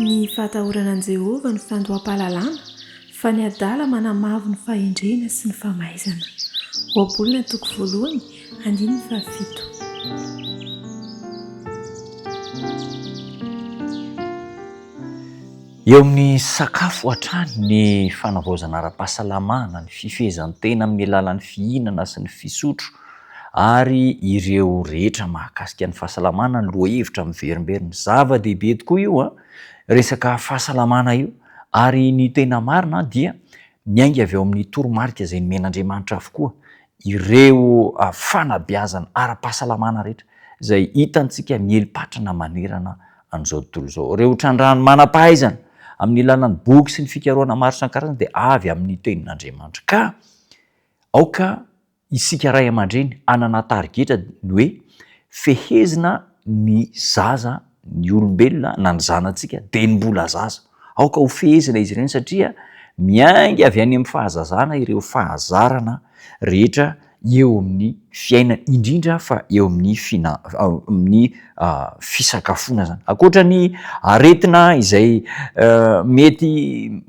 Ny fahatahorana an'i Jehovah no fandoam-pahalalana, fa ny adala manamavo ny fahendrena sy ny famaizana. Ohabolana toko voalohany, andininy fahafito. Eo amin'ny sakafo hatrany ny fanavaozana ara-pahasalamana, ny fifehezan-tena amin'ny alalan'ny fihinana sy ny fisotro ary ireo rehetra mahakasika ny fahasalamana ny lohahevitra miverimberina. Zava-dehibe tokoa io an, resaka fahasalamana io ary ny tena marina dia miainga avy ao amin'ny toromarika izay nomen'Andriamanitra avokoa ireo fanabeazana ara-pahasalamana rehetra izay hitantsika mieli-patrana manerana an'izao tontolo izao. Ireo trandrahan'ny manam-pahaizana amin'ny alalan'ny boky sy ny fikarohana maro isan-karazany dia avy amin'ny tenin'Andriamanitra. Ka aoka isika ray aman-dreny hanana tarigetra ny hoe fehezina ny zaza, ny olombelona na ny zanatsika dia ny mbola zaza. Aoka ho fehezina izy ireny satria miainga avy any amin'ny fahazazana ireo fahazarana rehetra eo amin'ny fiainana, indrindra fa eo amin'ny fina- amin'ny fisakafoana zany. Ankoatra ny aretina izay mety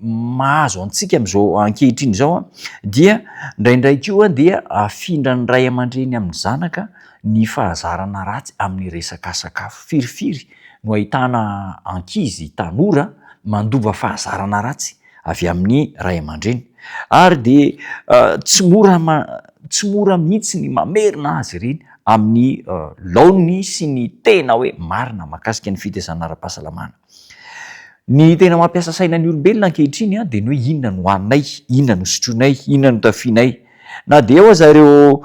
mahazo antsika amin'izao ankehitriny izao an, dia indraindray koa dia afindran'ny ray aman-dreny amin'ny zanaka ny fahazarana ratsy amin'ny resaka sakafo. Firifiry no ahitana ankizy, tanora mandova fahazarana ratsy avy amin'ny ray aman-dreny ary dia tsy mora tsy mora mihitsy ny mamerina azy ireny amin'ny laoniny sy ny tena hoe marina mahakasika ny fitaizana ara-pahasalamana. Ny tena mampiasa saina ny olombelona ankehitriny dia ny hoe inona no haninay, inona no sotroinay, inona no tafianay. Na dia eo aza ireo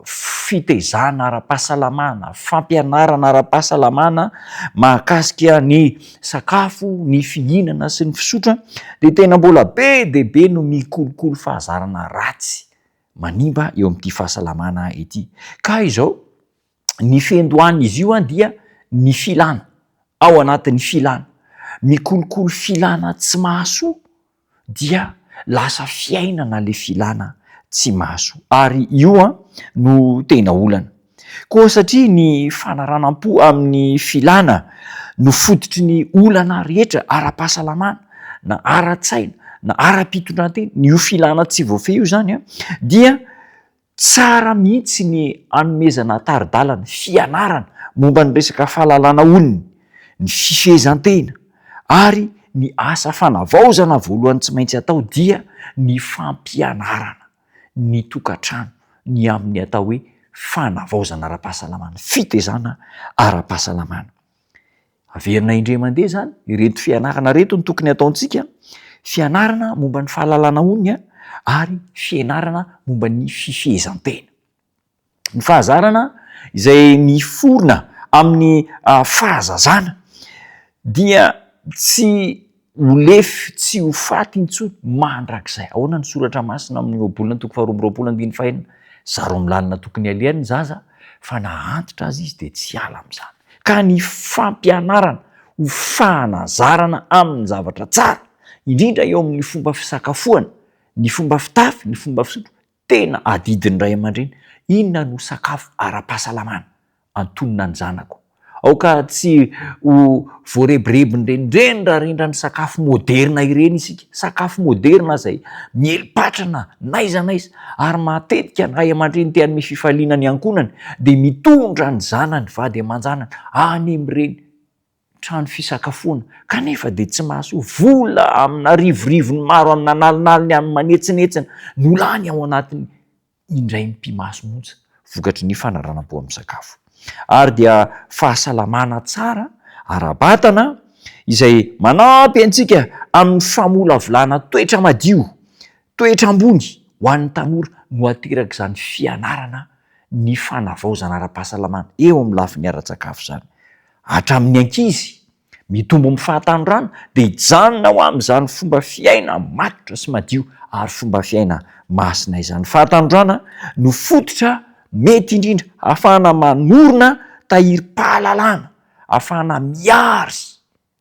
fitaizana ara-pahasalamana, fampianarana ara-pahasalamana mahakasika ny sakafo, ny fihinana sy ny fisotra dia tena mbola be dia be no mikolokolo fahazarana ratsy manimba eo amin'ity fahasalamana ity. Ka izao, ny fiandohan'izy io dia ny filana, ao anatin'ny filana. Mikolokolo filana tsy mahasoa dia lasa fiainana le filana tsy mahasoa ary io an no tena olana. Koa satria ny fanaranam-po amin'ny filana no fototry ny olana rehetra ara-pahasalamana na ara-tsaina na ara-pitondrantena, io filana tsy voafehy io zany an dia Tsara mihitsy ny hanomezana tari-dalana, fianarana momba ny resaka fahalalana onony, ny fifehezan-tena ary ny asa fanavaozana voalohany tsy maintsy atao dia ny fampianarana ny tokantrano ny amin'ny atao hoe fanavaozana ara-pahasalamana, fitaizana ara-pahasalamana. Averina indray mandeha izany, ireto fianarana ireto no tokony hataontsika, fianarana momba ny fahalalana onony ary fianarana momba ny fifehezan-tena. Ny fahazarana izay miforona amin'ny fahazazana dia tsy ho lefy, tsy ho faty intsony mandrakizay. Ahoana ny soratra masina amin'ny ohabolana toko faharoa amby roapolo andininy fahenina? Zaro amin'ny lalana tokony alehany ny zaza fa na antitra aza izy dia tsy hiala amin'izany. Ka ny fampianarana ho fanazarana amin'ny zavatra tsara, indrindra eo amin'ny fomba fisakafoana, ny fomba fitafy, ny fomba fisotro, tena adidin'ny ray aman-dreny. Inona no sakafo ara-pahasalamana antonona ny zanako? Aoka tsy ho voarebirebin'ireny rendrarendran'ny sakafo moderina ireny isika, sakafo moderina izay miely patrana n'aiza n'aiza ary matetika ny ray aman-dreny te hanome fifaliana ny ankohonany dia mitondra ny zanany vady aman-janany any amin'ireny trano fisakafoana kanefa dia tsy mahasoa, vola amin'arivorivony maro amin'analinaliny amin'ny manetsinetsina no lany ao anatin'ny indray mipi-maso monja vokatry ny fanaranam-po amin'ny sakafo. Ary dia fahasalamana tsara ara-batana izay manampy antsika amin'ny famolavolana toetra madio, toetra ambony ho an'ny tanora no aterak'izany fianarana ny fanavaozana ara-pahasalamana eo amin'ny lafiny ara-tsakafo izany. Hatramin'ny ankizy Mitombo amin'ny fahatanorana dia hijanona ho amin'izany fomba fiaina matotra sy madio ary fomba fiaina masina izany. Fahatanorana no fototra mety indrindra ahafahana manorina tahirim-pahalalana, ahafahana mihary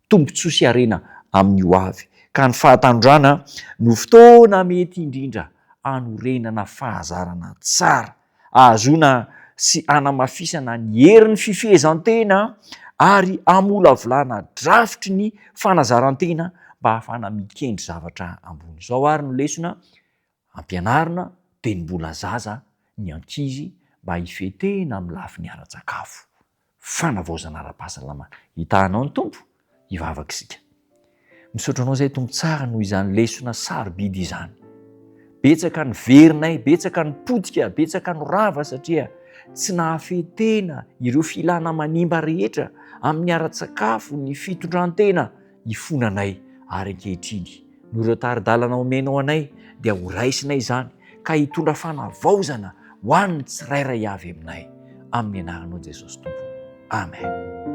tombontsoa sy harena amin'ny ho avy. Ka ny fahatanorana no fotoana mety indrindra hanorenana fahazarana tsara. Ahazoana sy hanamafisana ny herin'ny fifehezan-tena ary hamolavolana drafitry ny fanazaran-tena mba hahafahana mikendry zavatra ambony. Izao ary no lesona ampianarina dia ny mbola zaza ny ankizy mba hifehy tena amin'ny lafiny ara-tsakafo. Fanavaozana ara-pahasalamana. Hitahanao ny Tompo, hivavaka isika. Misaotra anao izay Tompo tsara noho izany lesona sarobidy izany. Betsaka ny verinay, betsaka ny potika, betsaka ny rava satria tsy nahafehy tena ireo filana manimba rehetra amin'ny ara-tsakafo, ny fitondran-tena ifonanay ary ankehitriny. Noho ireo tari-dalana omenao anay dia ho raisinay izany ka hitondra fanavaozana ho an'ny tsirairay avy aminay. Amin'ny anaranao Jesosy Tompo. Amen.